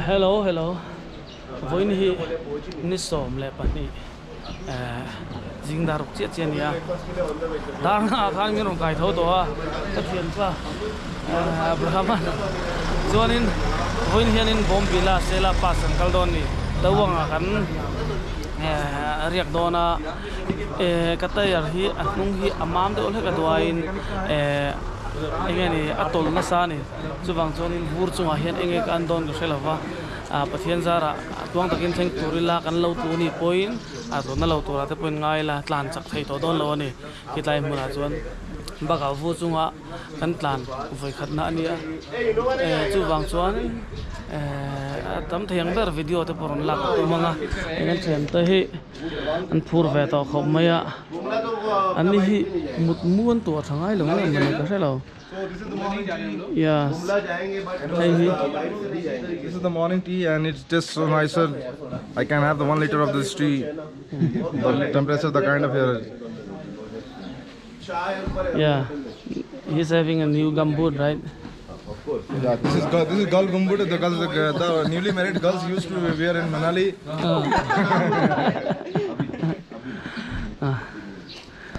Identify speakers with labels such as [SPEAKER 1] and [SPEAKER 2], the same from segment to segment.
[SPEAKER 1] Hello hello vawiin hi ni 12 eh zing dar ruk chiah chiah a ni a dar hnaah khan min rawn kai tho tawh a ka thianpa eh Abraham a chuanin vawiin hianin Bawmbila Sela pass an kal dawn a ni Tawanga kan eh riak dawn a eh ka tyre hi a hnung hi a mam deuh hlek a duaiin eh eng nge ni a tawlh nasa a ni. Chuvang chuanin vur chungah hian eng nge ka an dawn ka hre lo va, ah Pathian zarah tuang takin thleng tur ila kan lo tlu ni pawhin ah tuna lo turah te pawhin ngai ila tlan chak thei tawh dawn lo a ni. Khitlai hmunah chuan bakah vur chunga kan tlan vawi khatna a nia. Eh chuvang chuan eh a tam thei ang ber video te pawh rawn lak ka tum ang a, eng an thiam te hi an phur ve tawh khawp mai a, an ni hi mut muan tur a tha ngai lo nge mawni ka hre lo. Yes. Hei hi.
[SPEAKER 2] This is the morning tea and it's just so nicer. I can have the 1 liter of this tea. The temperature, the kind of here.
[SPEAKER 1] Yeah. He's having a new gumboot, right?
[SPEAKER 2] Yeah, this is girl gumboot. The girls, the newly married girls used to wear in Manali.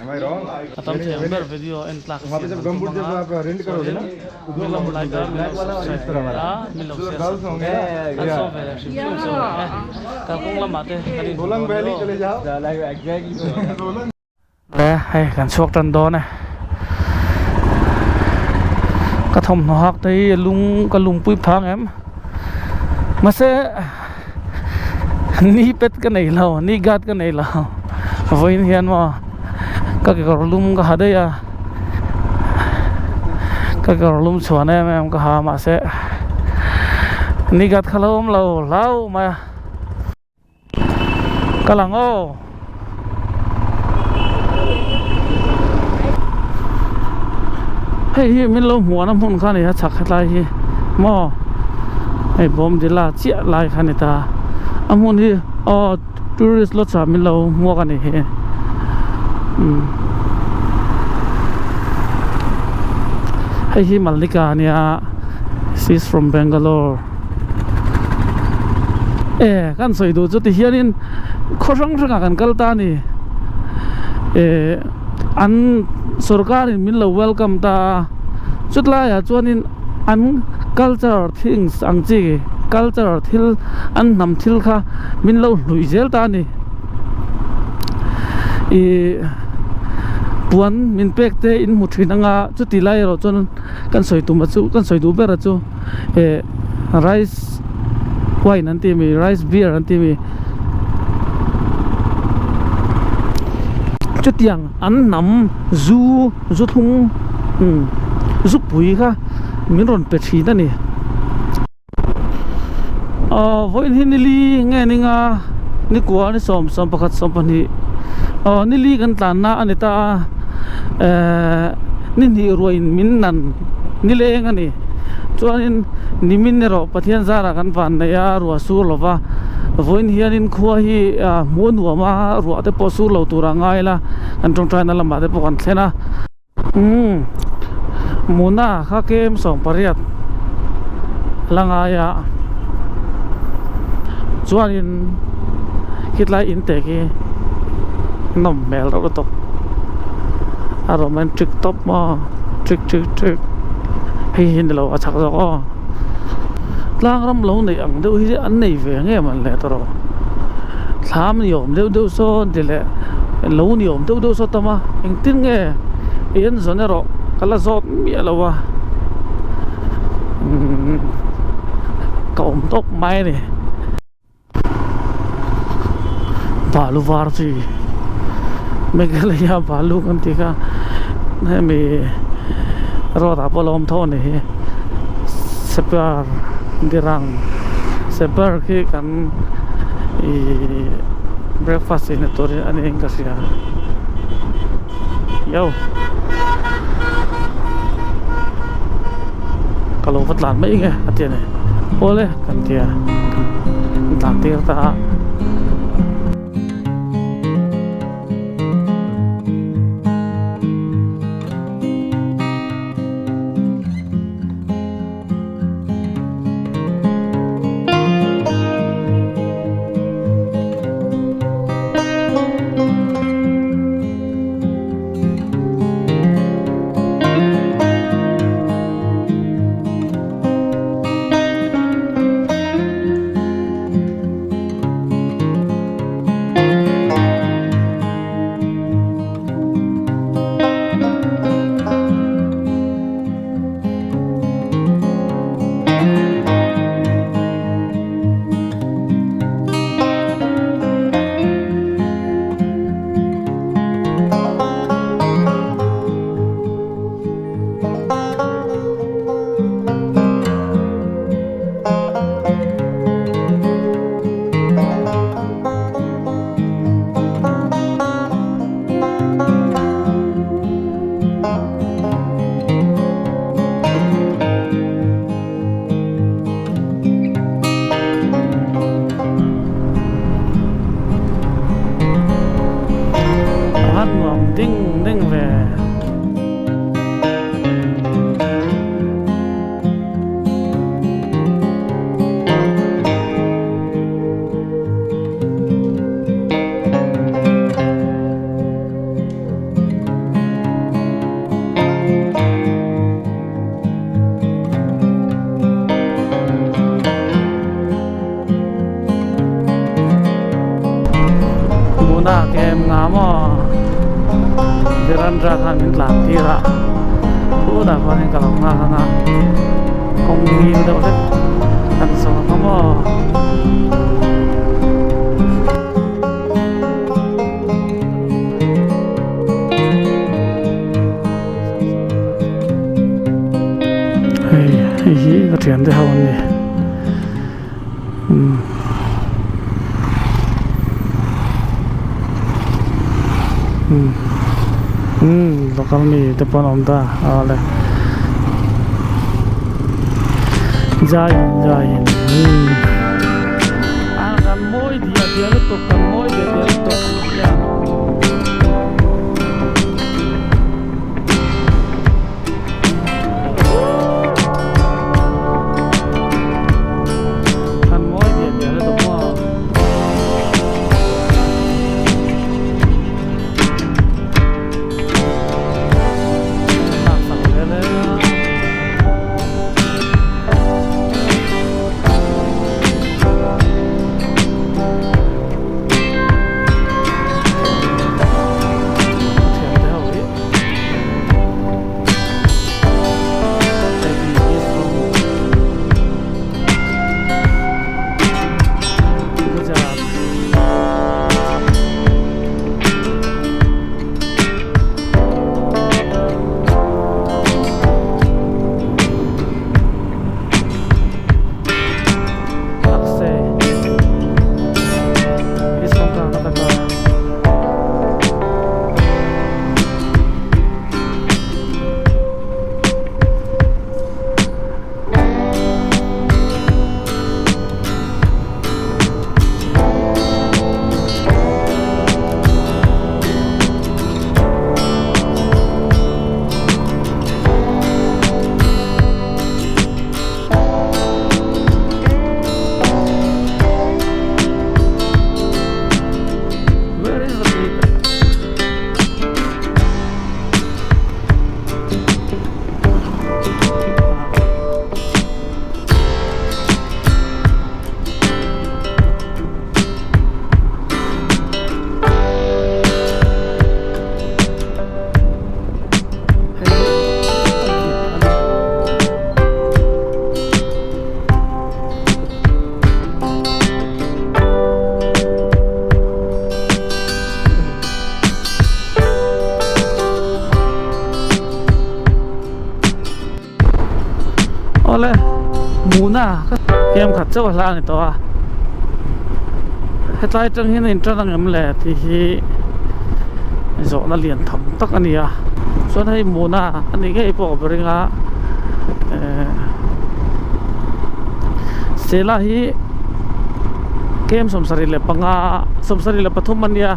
[SPEAKER 2] Am I wrong?
[SPEAKER 1] A tam thei ang ber video en tlak
[SPEAKER 2] वहाँ पे
[SPEAKER 1] siam
[SPEAKER 2] जब
[SPEAKER 1] an tum
[SPEAKER 2] gumboot
[SPEAKER 1] ang
[SPEAKER 2] जब
[SPEAKER 1] a
[SPEAKER 2] आप rent करोगे ना
[SPEAKER 1] min lo like a min lo subscribe a min lo
[SPEAKER 2] तो
[SPEAKER 1] share
[SPEAKER 2] girls
[SPEAKER 1] sak
[SPEAKER 2] होंगे
[SPEAKER 1] an sawm ve leh hrim hrim chu e kalkawng lamah te kan inhmu
[SPEAKER 2] Solang
[SPEAKER 1] dawn
[SPEAKER 2] valley
[SPEAKER 1] emaw
[SPEAKER 2] चले जाओ Solang
[SPEAKER 1] Le hei kan chhuak tan dawn e ka thawmhnaw hak te hi lung ka lungpui phang em mahse ni pet ka nei lo ni guard ka nei lo vawiin hian maw ka kekawr lum ka ha daih a ka kekawr lum chhuan em em ka ha mahse ni guard kha lo awm lo hlau mai a. Ka lang aw. Hei hi min lo hmuhna hmun kha a ni a chhak hetlai hi maw hei bawmdila chiah lai kha a ni ta a hmun hi aw tourist lodge ah min lo hmuak a ni hi umm hei hi Malika a nia she is from Bangalore. E kan sawi duh chu ti hianin khaw hrang hrangah kan kal ta a ni e an sorkarin min lo welcome ta a chutlaiah chuanin an culture things ang chi culture thil an hnam thil kha min lo hlui zel ta a ni ih puan min pek te in hmu thin anga chuti lai erawh chuan kan sawi tum a chu kan sawi duh ber a chu. eh rice wine an tih ami rice beer an tih ami chutiang an hnam zu zu thlung umm zu pui kha min rawn pe thin a ni aw vawiin hi nili nge ni nga ni kua ni sawm sawm pakhat sawm pahnih aw nili kan tlanna a ni ta a ehh ni hnih ruain min nan nileng a ni. Chuanin nimin erawh Pathian zarah kan van neih a ruah sur lo va, vawiin hianin khua hi hmuh a nuam a, ruah te pawh sur lo tur a ngai la, kan tawngtaina lamah te pawh kan thlen a. Umm Muna kha kem 18 la ngai a, chuanin khitlai in te khi nawm hmel reuh lutuk a romantic tawp maw trick trick trick. Hei hi ni lo a chak zawk aw tlang ram lo neih ang deuh hi an nei ve nge mawn le tawrh thlam ni awm deuh deuh sawn ti leh lo ni awm deuh deuh saw tam a engtin nge i en zawn erawh ka la zawt miah lo a umm ka awm tawp mai a ni. Balu var chi Meghalaya balu kan tih kha hemi road ah pawh a lo awm tho a ni hi separ dirang separ khi kan ihh breakfast ei na tur hi a niin ka hria yo ka lo va tlan mai nge a ti a ni awle. Kan tia kan tlan tir ta a. Mahindra khan min tlan tir a khutah khuanin ka lo nghak ang a kawng ngil deuh hlek kan zawh ang a maw. Hei hei hi ka thian te ho an ni umm. Umm umm local mi te pawh an awm ta awle jai hind jai hind umm a kan mawi diah diah lutuk kan mawi diah diah lutuk. Kan mawi diah diah lutuk maw. Lak sak zel e. Thiante ho hi Eddie is from Gujarat. Akshay is from Karnataka. Where is the people? Awle muna kem khat chauh a hla a ni tawh a hetlai atang hian a intan ang em le tih hi zawhna lian tham tak a ni a chuan hei muna a nih ngei pawh ka ring a ehh sela hi kem 75 73 a nia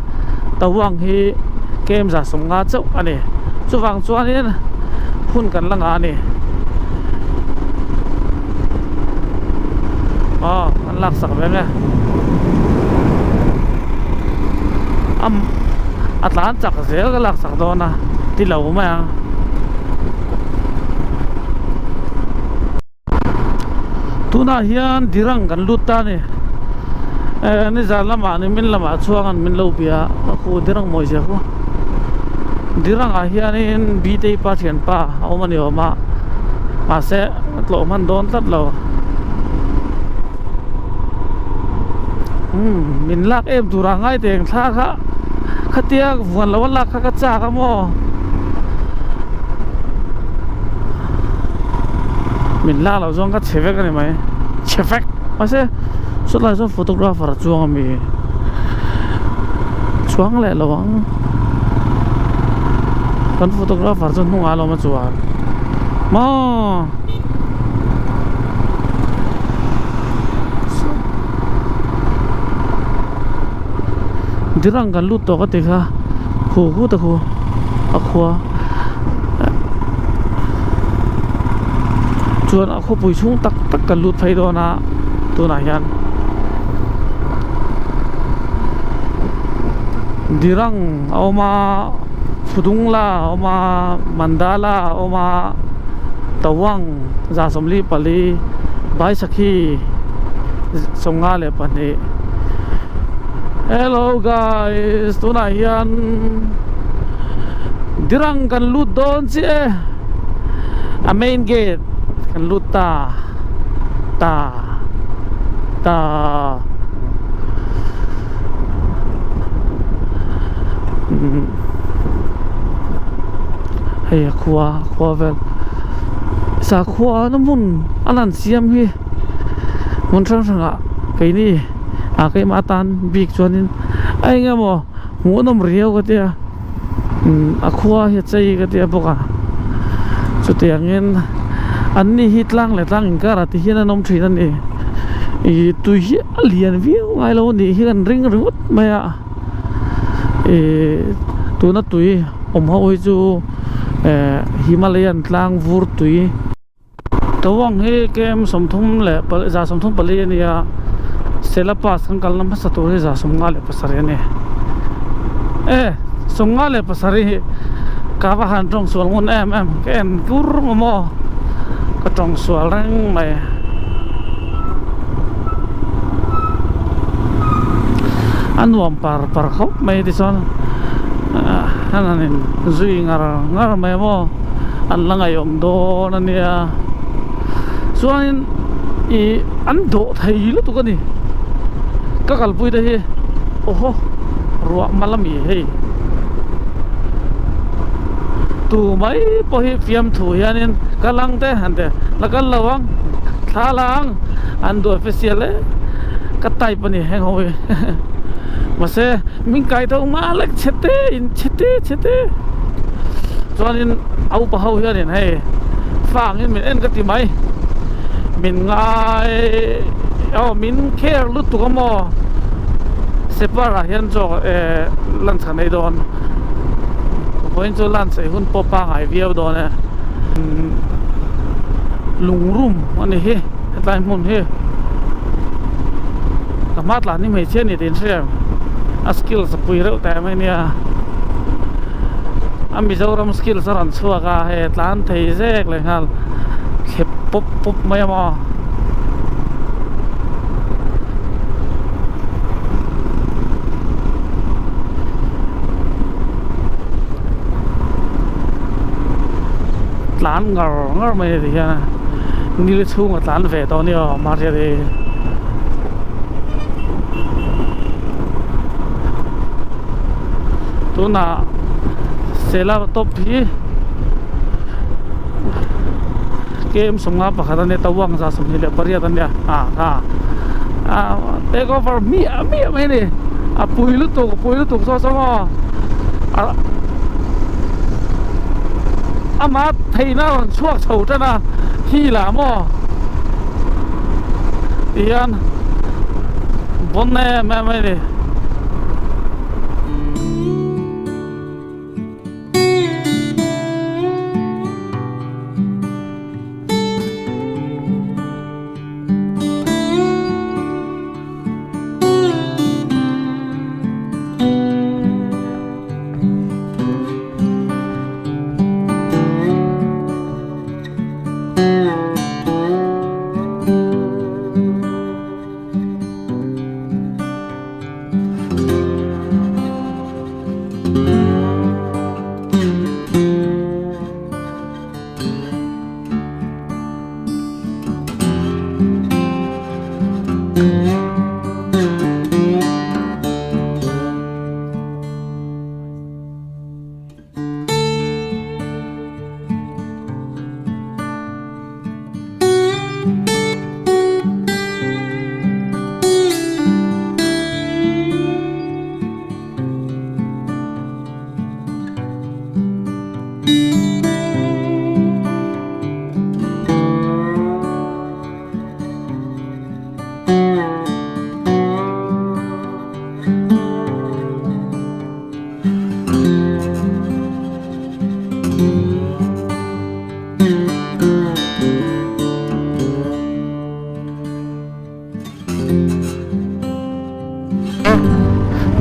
[SPEAKER 1] tawang hi kem 150 chauh a ni chuvang chuanin hun kan la ngah a ni aw an laksak ve nge a tlan chak zel ka laksak dawn a ti lo mai ang. Tunah hian dirang kan lut ta a ni eh nizan lamah ni min lamah chhuang an min lo bia a khu dirang mawi zia khu dirangah hianin btei pa thianpa a awm a ni awm a mahse a tlawh hman dawn tlat lo umm min lak em turah ngai teng thla kha khatia vuan lo a lak kha ka chak a maw. Min lak loh chuan ka chhe vek a ni mai chhe vek mahse sawtlai chuan photographer a chuang ami chuang leh lo ang kan photographer chu hnungah a lo awm a chuan maw. Dirang kan lut tawh ka ti kha khu khu ta khu a khua chuan a khawpui chhung tak tak kan lut phei dawn a tunah hian dirang a awm a phudungla a awm a mandala a awm a tawang 144 baisakhi 52. Hello guys tunah hian. Dirang kan lut dawn chiah e a main gate kan lut ta ta ta hei a khua a khua vel sakhua na hmun a lan siam hi hmun hrang hrang ah keini ah keimah atan bik chuanin a eng emaw hmuhnawm riau ka tia. A khua hi a chei ka tia bawk a chutiangin an ni hi tlang leh tlang inkar ah ti hian an awm thin a ni ih tui hi a lian viau ngai lo a nih hi kan ring ringawt mai a ih tuna tui awm ho hi chu eh Himalayan tlang vur tui. Tawang hi KM 34 leh 134 a ni a, Sela Pass kan kalna hmasa tur hi 57 a ni. E, 57 hi ka va han tawng sual ngun em em, ka en kur maw maw, ka tawng sual reng mai. A nuam par par khawp mai tichuan an han in zui ngar ngar mai maw. An la ngaihawm dawn a nia chuanin ih an dawh thei lutuk a ni ka kalpui te hi awhaw ruah mal ami hei tu mai pawh hi fiamthu hianin kal ang te han ti la kal lo ang thla la ang an duh official e ka type a ni heng ho hi mahse min kai tho hma lek chhe te in chhe te chhe te. Chuanin a upa ho hianin hei fangin min en ka ti mai min ngai aw min care lutuk a maw separ ah hian chaw eh lunch kan ei dawn vawiin chu lunch ei hun pawh pangai viau dawn e lungrum a ni hi hetlai hmun hi ka hma tlan hi hmeichhia a ni tih in hria em a skills a pui reuh teh mai nia. A Mizoram skills a rawn chhuak a hei tlan thei zek leh nghal thlep pawp pawp mai a maw. Tlan ngar ngar mai a ti hian a nil chhung a tlan ve tawh a ni aw Mahriati. Tunah Sela top hi KM 51 a nia Tawang 28 a nia ah kha ah take over miah miah mai a ni a pui lutuk a pui lutuk saw saw maw ah ama theihna a rawn chhuak chho tan a hi lah maw tihian bon em em mai a ni.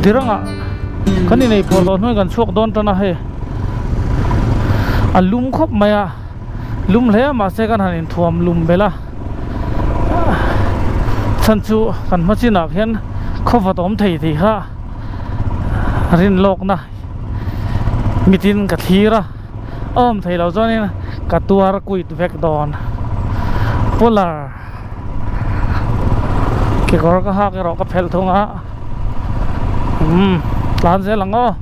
[SPEAKER 1] Dirangah kan inei pawh loh hnuai kan chhuak dawn tan a hei a lum khawp mai a lum hle a mahse kan han inthuam lum belh a chhan chu kan hma chinah khian khawvat awm thei tih kha rin lawkna. Mitin ka thlir a, a awm thei lo chuanin ka tuar kuit vek dawn. Polar kekawr ka hak erawh ka phelh thung a, umm tlan zel ang aw.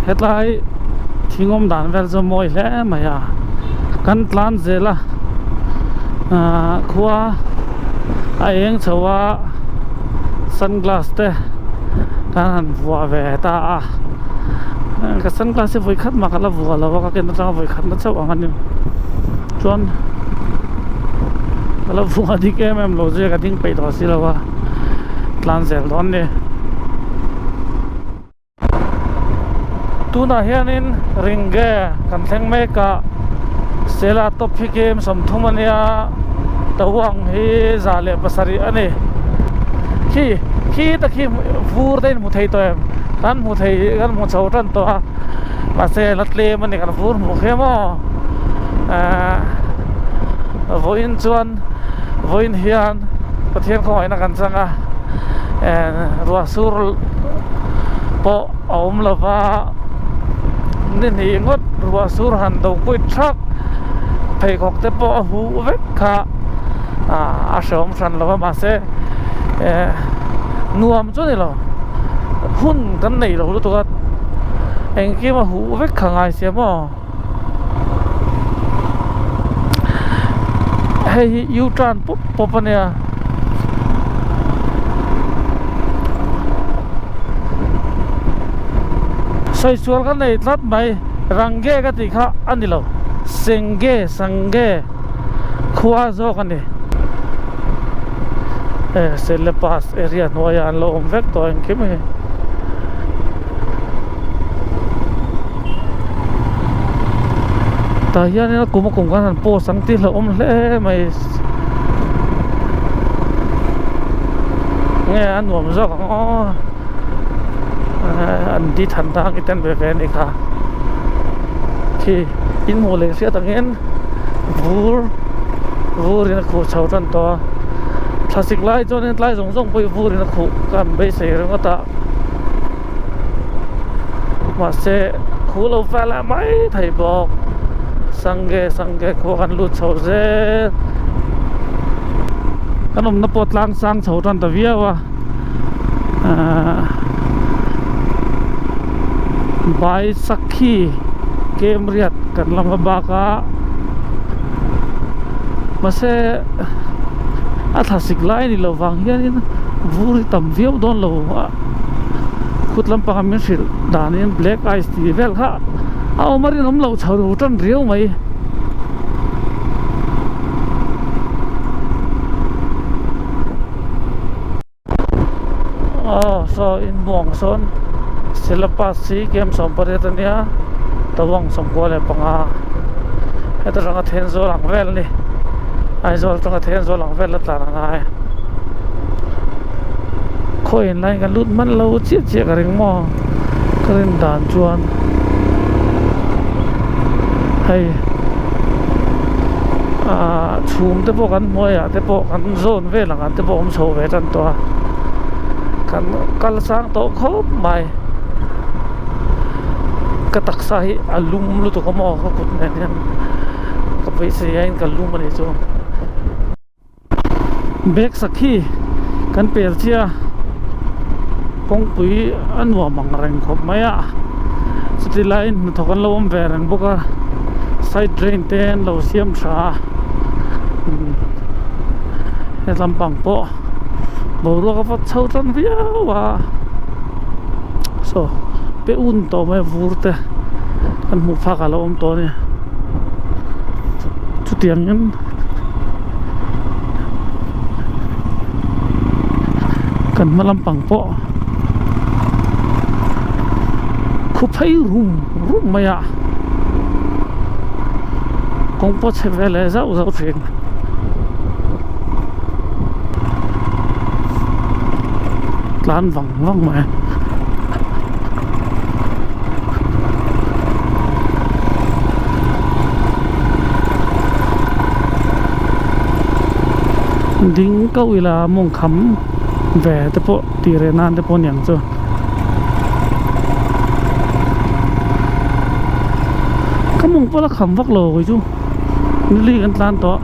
[SPEAKER 1] Hetlai thing awm dan vel chu mawi hle mai a, kan tlan zel a, ahh khua a eng chho a sunglass te kan han vuah ve ta a, ka sunglass hi vawi khat mah ka la vuah lo a ka ken atanga vawi khat na chauh ang a ni chuan ka la vuah dik em em lo zia ka ding peih tawh si lo a tlan zel dawn ni. Tunah hianin Ringge kan thleng mek a, Sela top hi game 30 a nia, Tawang hi 107 a ni. Khi khi tak hi vur te in hmu thei tawh em? Kan hmu thei kan hmu chho tan tawh a, mahse la tlem a ni kan vur hmuh khi maw? Ahh vawiin chuan vawiin hian Pathian khawngaihna kan chang a, eh ruah sur pawh a awm lo va, ni hnih ngawt ruah sur han do kuit thak pheikhawk te pawh a huh vek kha ah a hrehawm hran lo va mahse eh nuam chu a ni lo hun kan nei lo lutuk a engkim a huh vek kha ngai sia maw hei hi u turn pawp pawp a nia. Saisual ka nei tlat mai Rangge ka tih kha a ni lo Sengge Sangge khua zawk a ni e Sele pass area hnuaiah an lo awm vek tawh engkim hi. Tah hianin a kum a kum khan han post ang tih hlauhawm hle mai nge a nuam zawk ang aw an di than ta ang i ten ve ve a nih kha khi in hmuh leh hriat angin vur vur in a khuh chho tan tawh a thlasik lai chuanin tlai zawng zawng pawh hi vur in a khuh ka han beisei ringawt a. Mahse khu lo vel a mai thei bawk Sangge Sangge khua kan lut chho zel kan awmna pawh tlang sang chho tan ta viau a ahh Baisakhi kem riat kan la hma bak a mahse a thlasik lai a ni lo vang hianin vur hi tam viau dawn lo a khut lampanga min hrilh danin black ice tih vel kha a awm a rinawm loh chho tan riau mai. Aw saw in muang sawn Sela pass hi kem 18 a nia Tawang 95 heta tanga Thenzawl ang vel a ni Aizawl atanga Thenzawl ang vel a tlan a ngai khawiin line kan lut hman lo chiah chiah ka ring maw ka rin dan chuan hei ah chhum te pawh kan hnuaiah te pawh kan zawn vel ang ah te pawh awm chho ve tan tawh a kan kal sang tawh khawp mai ka taksa hi a lum lutuk a maw ka kut nen hian ka beisei aiin ka lum a nih chu bag sakhi kan pel chiah a kawngpui a nuam ang reng khawp mai a chuti laiin hnathawk an lo awm ve reng bawk a side drain te an lo siam tha a he lampang pawh boruak a vawt chho tan viau a saw pe un tawh mai a vur te kan hmuh phak a lo awm tawh a ni chutiangin kan hma lampang pawh khu phei rum rum mai a kawng pawh chhe ve leh zauh zauh thin. Tlan vang vang mai. Ding ko ila mawng kham ve te pawh tih reh nan te pawh a niang chu. Ka mawng pawh la kham vak lo kei chu nili kan tlan tawh.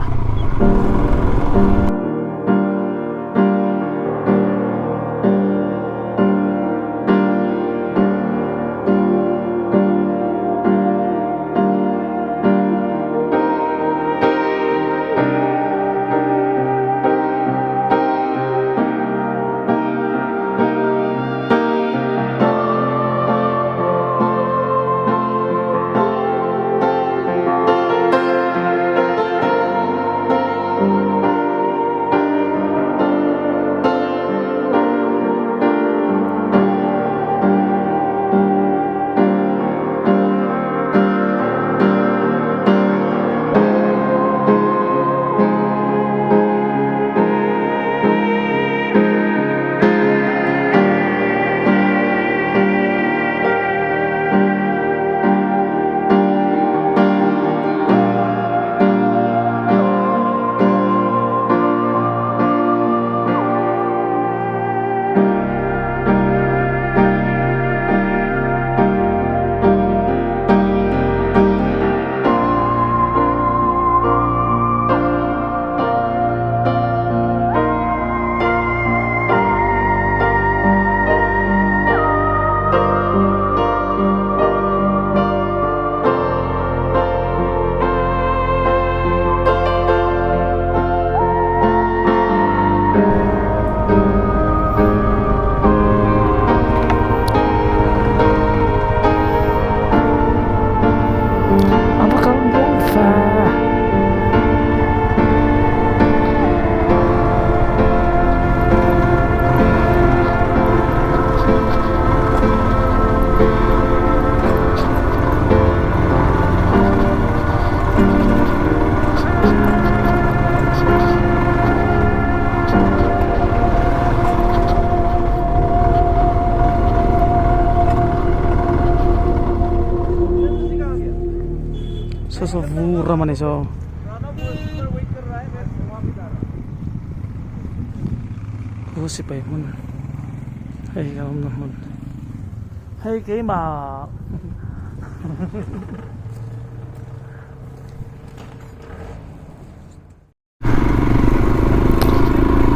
[SPEAKER 1] A va kal muang ve. Saw saw vur ram a ni saw. Khu sipai hmun hei a awmna hmun hei keimah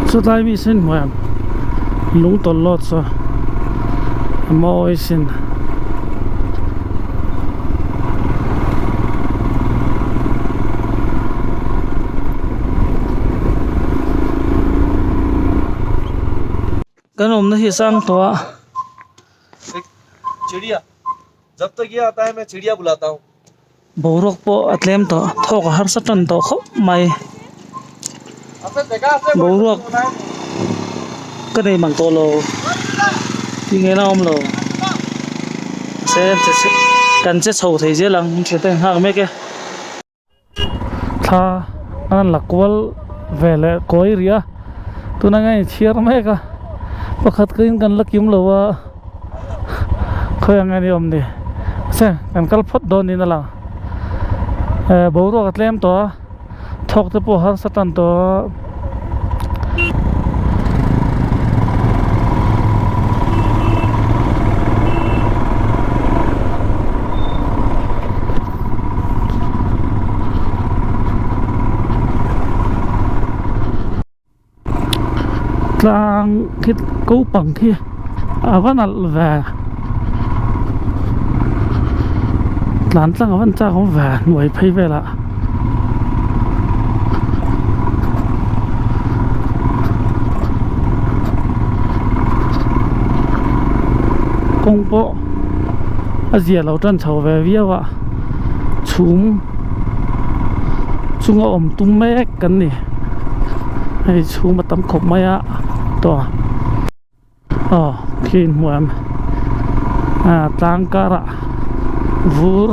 [SPEAKER 1] Chutlai mi sen hmuh lung tawlh lawt chu a mawi sin. Kan awmna hi a sang tawh a. Boruak pawh a tlem tawh thawk a harsa tan tawh khawp mai boruak ka nei mang tawh lo tih ngei na awm lo kan che chho thei zel ang thian te an nghak mek e. Thla an la kual ve leh kawi rih a tuna nge inchhiar mek a pakhat ka in kan la kim lo a khawi ang nge ni awm ni se kan kal phawt dawn niin a lang eh boruak a tlem tawh a thawk te pawh harsa tan tawh a. Tlang khi ko pang khi a va nalh ve tlan tlang a van chak awm ve hnuai phei velah. Kawng pawh a zia lo tan chho ve viau a chhum chunga awm tum mek kan ni hei chhum a tam khawp mai a tawh. Aw khi inhmuh em ah tlang karah vur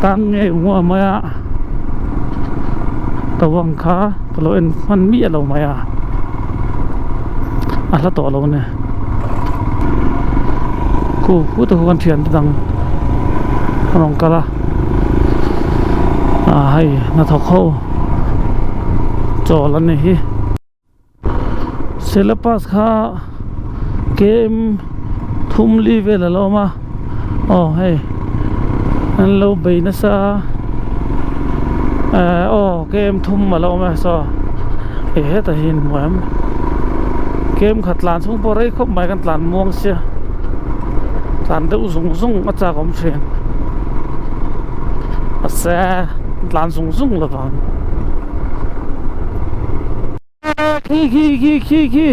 [SPEAKER 1] tang ngei nguah mai a to ang kha ka lo en hman miah lo mai a a hla tawh lo a ni khu khu te khu kan thian te dang a rawn kal a ah hei hnathawk ho chawl an ni hi. Sela pass kha kem thum li vel a lo awm a aw hei An lo bei nasa a eh aw kem thum a lo awm e saw hei hetah hian hmu em kem khat tlan chhung pawh rei khawp mai kan tlan muang sia tlan deuh zung zung a chak awm thin mahse tlan zung zung lovang. Khi khi khi khi khi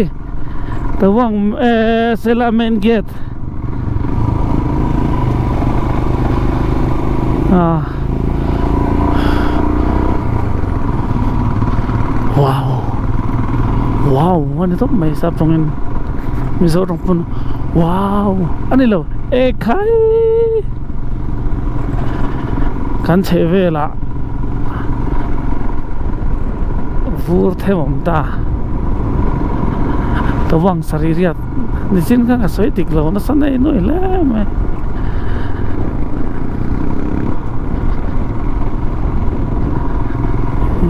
[SPEAKER 1] Tawang eh Sela main gate ah Wow Wow ani tawp mai sap tawngin Mizo tawng pawn Wow ani lo ekhai Kan chheh velah vur them awm ta tawang sarih riat nichin khan ka sawi dik lo nasa nei nuai hle mai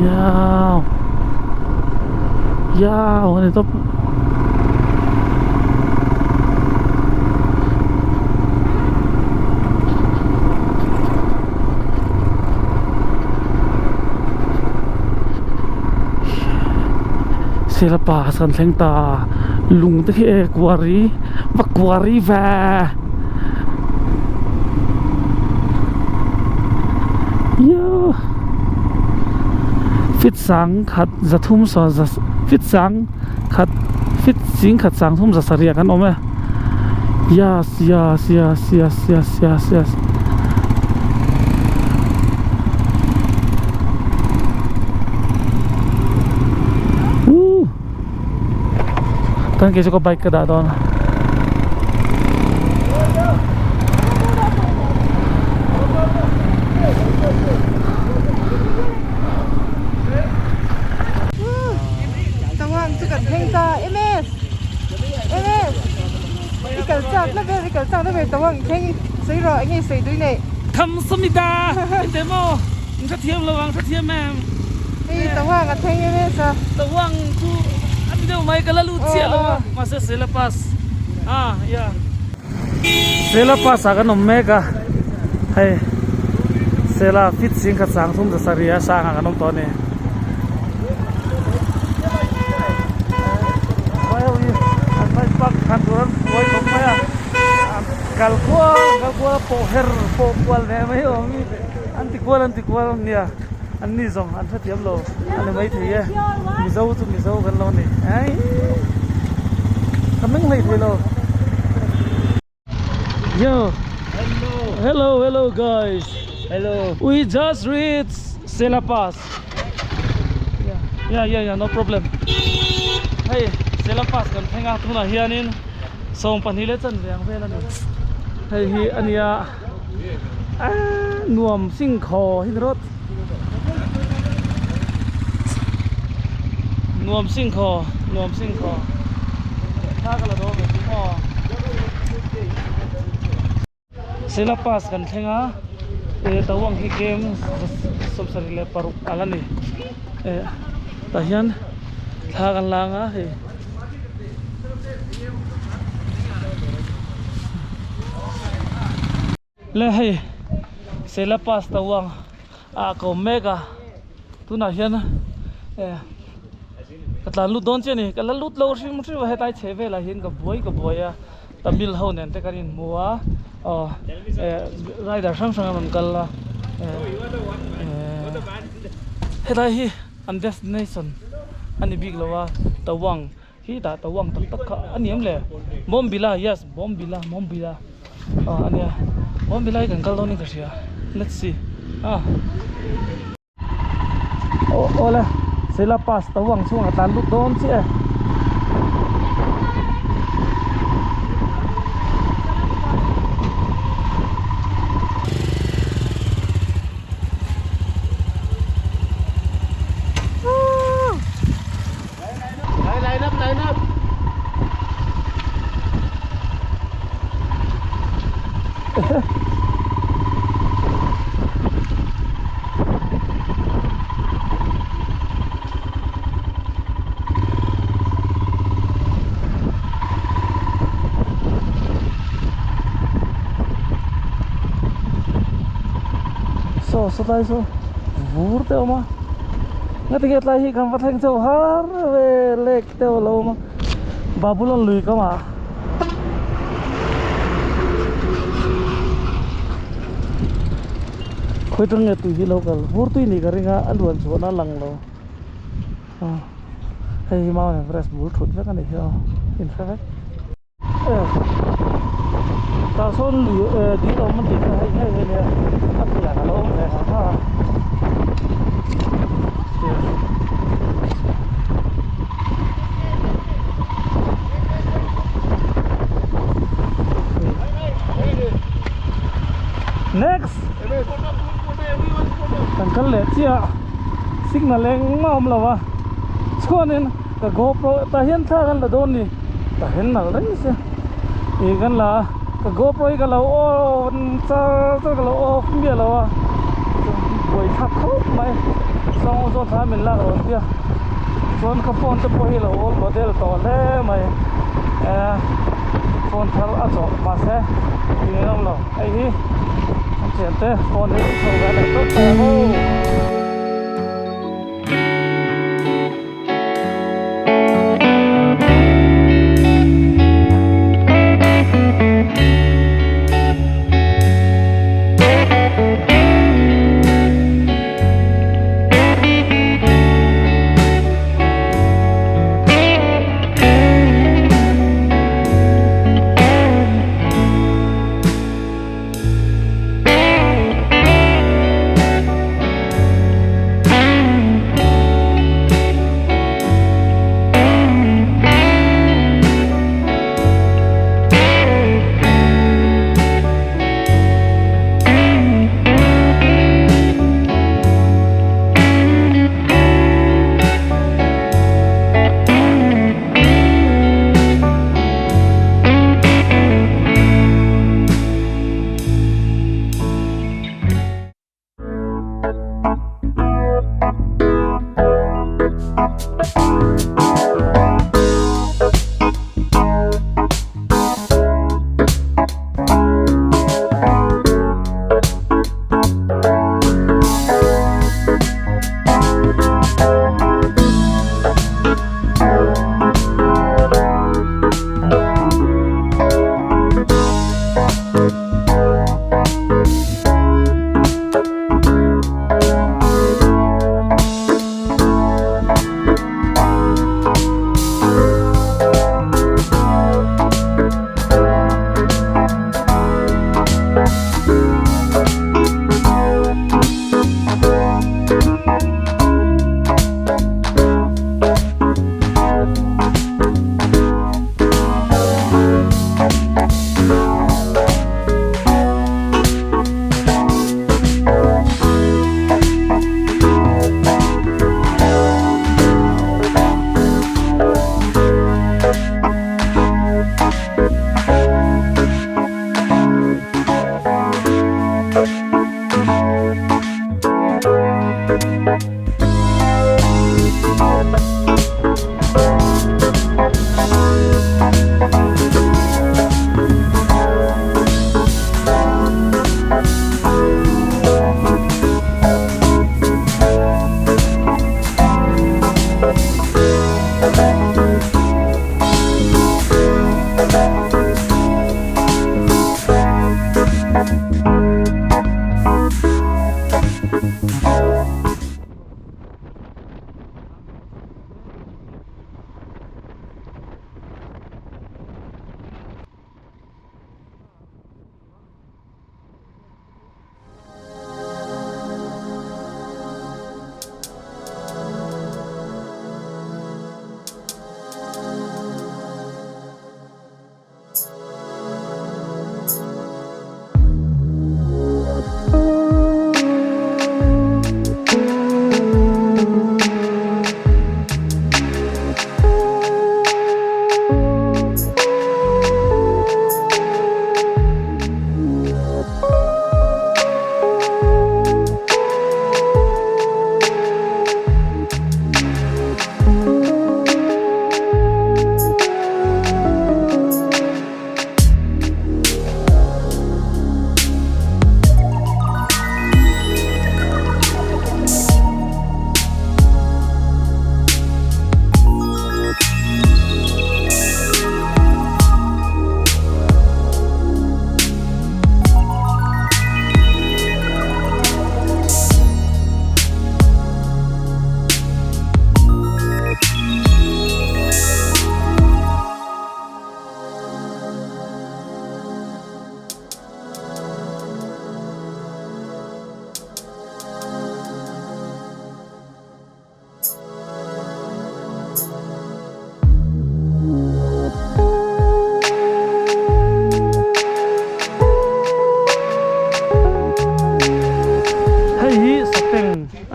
[SPEAKER 1] yao yao a ni tawp. Sela pass kan thleng ta lung te khi e quarry va quarry ve yo fit sang khat za thum saw za fit sang khat fit sing khat sang thum za sarih ah kan awm e yes yes yes yes yes yes yes Woo tan kei chu ka bike ka dah dawn a.
[SPEAKER 3] Tawang chu kan thleng ta MS MS i kal chak na vel i kal chak na vel tawang i thleng i sawi rawh enge i sawi tui nei.
[SPEAKER 1] Khamsamita ente maw in hrethiam lo ang hrethiam em.
[SPEAKER 3] Hei tawang a thleng MS a.
[SPEAKER 1] Tawang chu a ti deuh mai ka la lut chiah lo a mahse Sela pass a ya. Sela pass ah kan awm mek a hei Sela fit sing khat sang thum za sarih a sang ah kan awm tawh a ni. Vai ho hi an bike park khan tur an buai khawp mai a kal kual kal kual a pawh her pawh kual ve mai awm hi an ti kual an ti kual nia an ni zawng an hrethiam lo a ni maithei e mizo chu mizo kan lo ni eii ka meng hlei thei lo. Yo.
[SPEAKER 4] Hello.
[SPEAKER 1] Hello, hello guys.
[SPEAKER 4] Hello.
[SPEAKER 1] We just reached Sela Pass. Yeah, yeah, yeah, yeah, no problem. Hey, Sela Pass kan thleng a tunah hianin sawm pahnih leh chan ve ang vel a ni. Hei hi a nia nuam sing khaw hi ni rawt. Nuam sing khaw, nuam sing khaw. Thla ka la dawn ve chu maw. Sela pass kan thleng a, e tawang hi game sawmsarih leh paruk a la ni. E tah hian thla kan la ang a hei. Le hei Sela pass tawang ah ka awm mek a tunah hian eh ka tlan lut dawn chiah a ni ka la lut lo hrim hrim a hetlai chheh velah hian ka buai ka buai a Tamil ho nen te kan inhmu a aw eh rider hrang hrang an rawn kal a eh hetlai hi an destination a ni bik lo a tawang. Khi tah tawang tak tak kha a ni em le Bawmbila yes Bawmbila Bawmbila aw a nia Bawmbila hi kan kal dawn in ka hria let's see ah aw awle Sela pass tawang chhungah ka tlan lut dawn chiah e.
[SPEAKER 4] Line up, line up.
[SPEAKER 1] Saw sawtlai saw vur te a awm a ngatinge tlai hi kan va thleng chho har ve lake te a lo awm a Babulon lui kam ah. Khawi tang nge tui hi lo kal vur tui nih ka ring a a luan chhuahna a lang lo hei hi Mount Everest bul thut vek a nih hi aw in hre vek. Tah sawn lui eh dil awm an tih kha hei hei hei nia a pian a lo awm ve ha ha a. Next kan kal leh chiah signal engmah awm lo a chuanin ka GoPro tah hian thla kan la dawn ni. Ka hen nalh reng sia ih kan la a ka GoPro hi ka lo on char char ka lo off miah lo a buai thlak khawp mai sawng zawt khan min lak rawn tia chuan ka phone te pawh hi lo old model tawh hle mai eh phone thar a chawh mahse tih ngei awm lo hei hi an thiante phone hi an chho ve leh tawp tawh ang aw.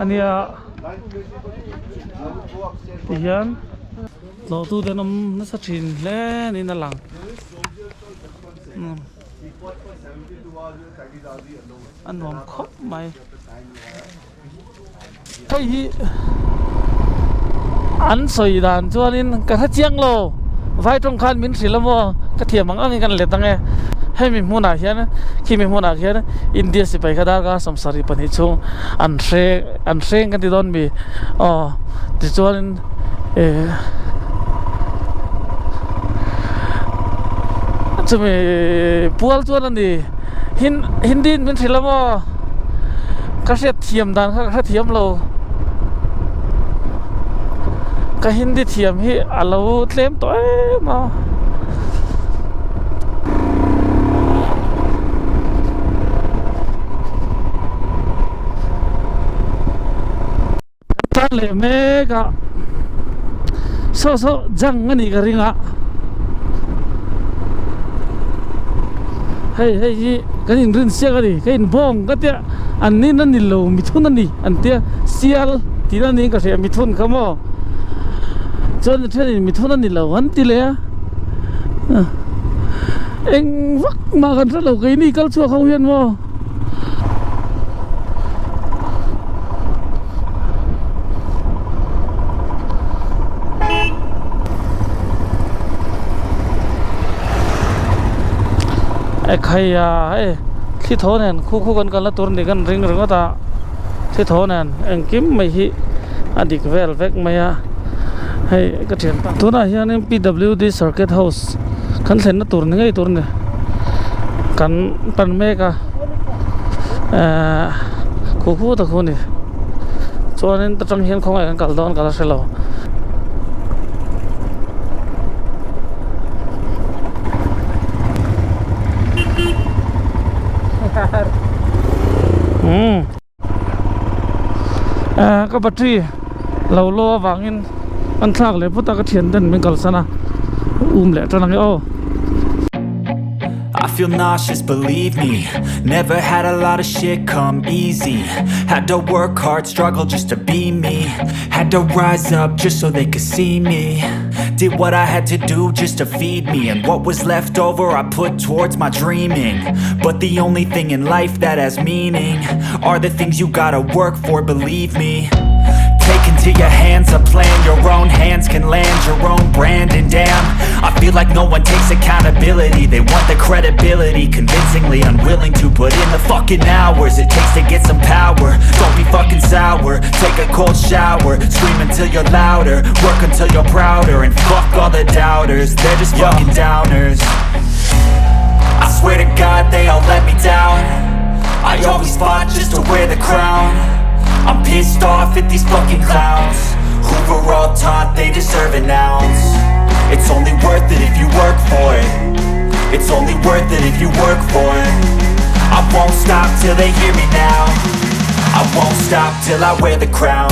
[SPEAKER 1] ania tihian tlawhtu te an awm nasa thin hle niin a lang a nuam khawp mai hei hi an sawi dan chuanin ka hre chiang lo vai tawng khan min hrilh a maw ka thiam ang angin kan let ang e hemi hmunah hian khimi hmunah khian India sipai kha darkar 72 chhung an hre an hreng kan ti dawn mi aw tichuanin eh chumi pual chuan a ni Hindi in min hrilh a maw ka hriat thiam dan kha ka hre thiam lo ka Hindi thiam hi a lo tlem tawh em a. Kan tan leh mek a saw saw jang a nih ka ring a hei hei hi kan inrin siak a ni ka inbawng ka tia an nin a ni lo mithun a ni an tia sial tih na niin ka hria mithun kha maw chuan a thenin mithun a ni lo an ti leh a eng vak mah kan hre lo keini kal chhuak ho hian maw. Ekhaiya hei thli thaw nen khu khu kan kalna tur ni kan ring ringawt a thli thaw nen engkim mai hi a dik vel vek mai a hei ka thianpa tunah hianin P W D circuit house kan thlenna tur ni ngei tur a ni kan pan mek a ehh khu khu tak khu a ni chuanin ta tang hian khawngaih kan kal dawn ka la hre lo. Ehh ka battery lo lo avangin an thlak leh phawt a ka thian ten min kalsan a um leh tan ang e aw.
[SPEAKER 5] I feel nauseous, believe me. Never had a lot of shit come easy. Had to work hard, struggle just to be me. Had to rise up just so they could see me. Did what I had to do just to feed me. And what was left over I put towards my dreaming. But the only thing in life that has meaning Are the things you gotta work for, believe me. Take into your hands a plan. Your own hands can land your own brand. And damn, I feel like no one takes accountability. They want the credibility, convincingly unwilling to put in the fucking hours it takes to get some power. Don't be fucking sour, take a cold shower. Scream until you're louder, work until you're prouder. And fuck all the doubters, they're just fucking downers. I swear to God they all let me down. I always fought just to wear the crown. I'm pissed off at these fucking clowns who were all taught they deserve an ounce. It's only worth it if you work for it. It's only worth it if you work for it. I won't stop till they hear me now. I won't stop till I wear the crown.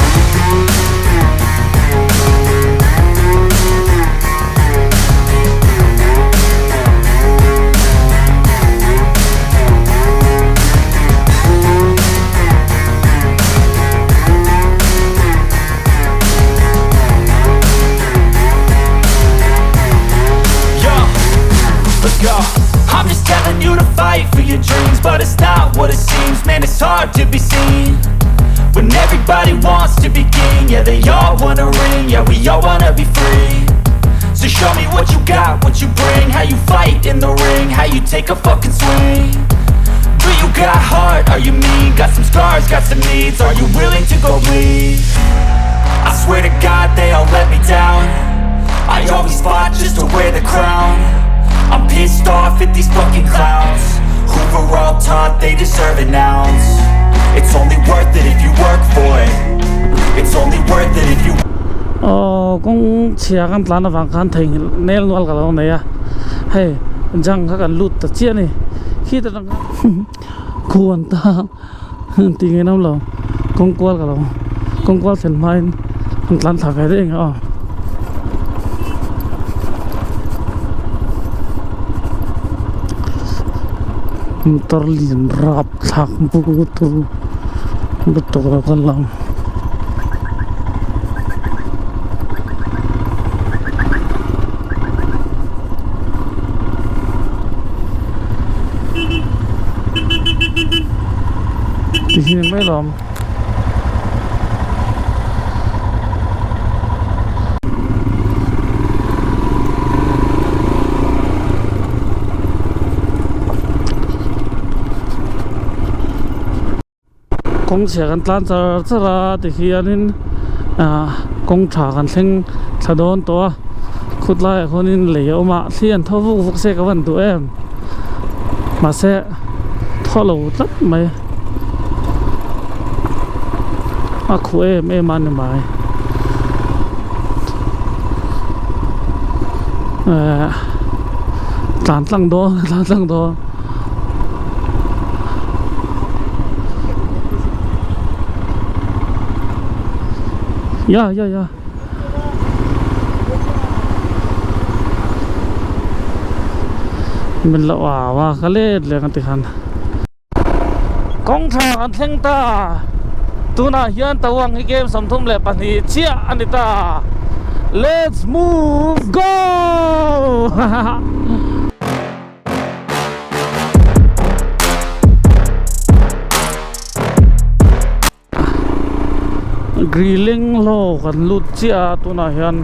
[SPEAKER 5] Yo, let's go. I'm just telling you to fight for your dreams, but it's not what it seems. Man, it's hard to be seen when everybody wants to be king. Yeah, they all wanna ring, yeah, we all wanna be free. So show me what you got, what you bring, how you fight in the ring, how you take a fucking swing. Do you got heart? Are you mean? Got some scars, got some needs. Are you willing to go bleed? I swear to God they all let me down. I always fought just to wear the crown. I'm pissed off at these fucking clowns who were all taught they deserve an ounce. It's only worth it if you work for it. It's only worth it if you
[SPEAKER 1] Aw kawng chhia kan tlan avang khan theihnghilh nel nual ka lo nei a hei jang kha kan lut ta chiah a ni khi ta tang khan khuan ta tih ngei nam lo kawng kual ka lo kawng kual thlen hmain kan tlan thla ve daih ang e aw. Motor lian rap thlak bur tur lutuk lo kan lang. Ti hi ni mai lawm. Kawng chhia kan tlan char char a tikhianin ah kawng tha kan thleng thla dawn tawh a khut laiah khuanin lei a awm a thli an thaw vuk vuk se ka van duh em mahse thaw lo tlat mai a khuh em em a ni mai eh tlan tlang dawn tlan tlang dawn. Ya ya ya. Min lo au a ka let leh ang ti khan. Kawng tha kan thleng ta. Tunah hian Tawang hi game 32 chiah a ni ta. Let's move go! Grilling hlawh kan lut chiah a tunah hian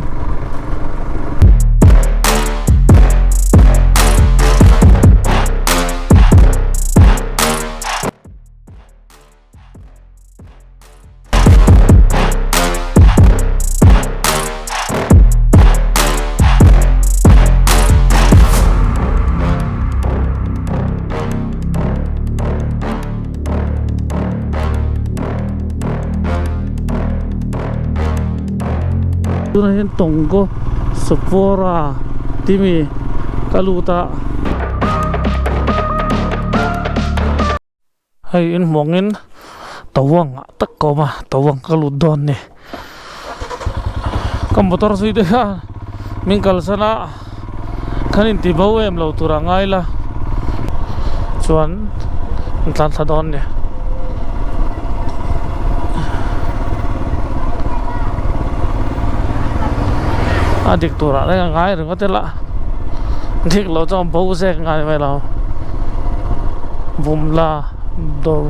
[SPEAKER 1] Tunah hian Tonggo Sopora timi ka lut a. Hei in hmuangin tawang ah tak ka awm a tawang ka lut dawn ni ka motor zui te khan min kalsan a khan in ti bo em lo tur a ngai la chuan an tlan thla dawn ni. A dik tur ah reng a ngai ringawt ila dik lo chuan bo zek ngai mai lo Bumla dawr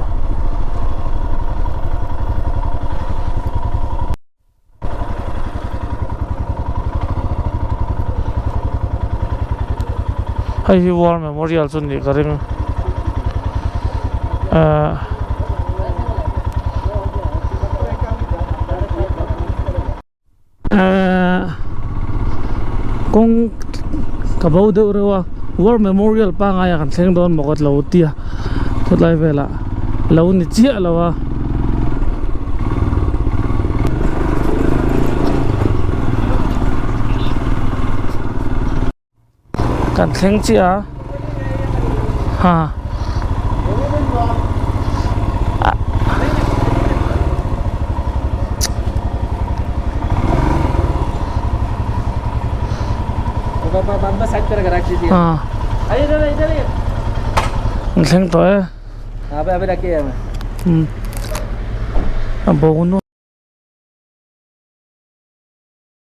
[SPEAKER 1] hei hi war memorial chu nih ka ring ahh. Kawng ka bo deuh reuh a war memorial pangai ah kan thleng dawn maw ka lo ti a khawtlai velah lo ni chiah lo a. Kan thleng chiah a ha an thleng tawh e a bo nuam.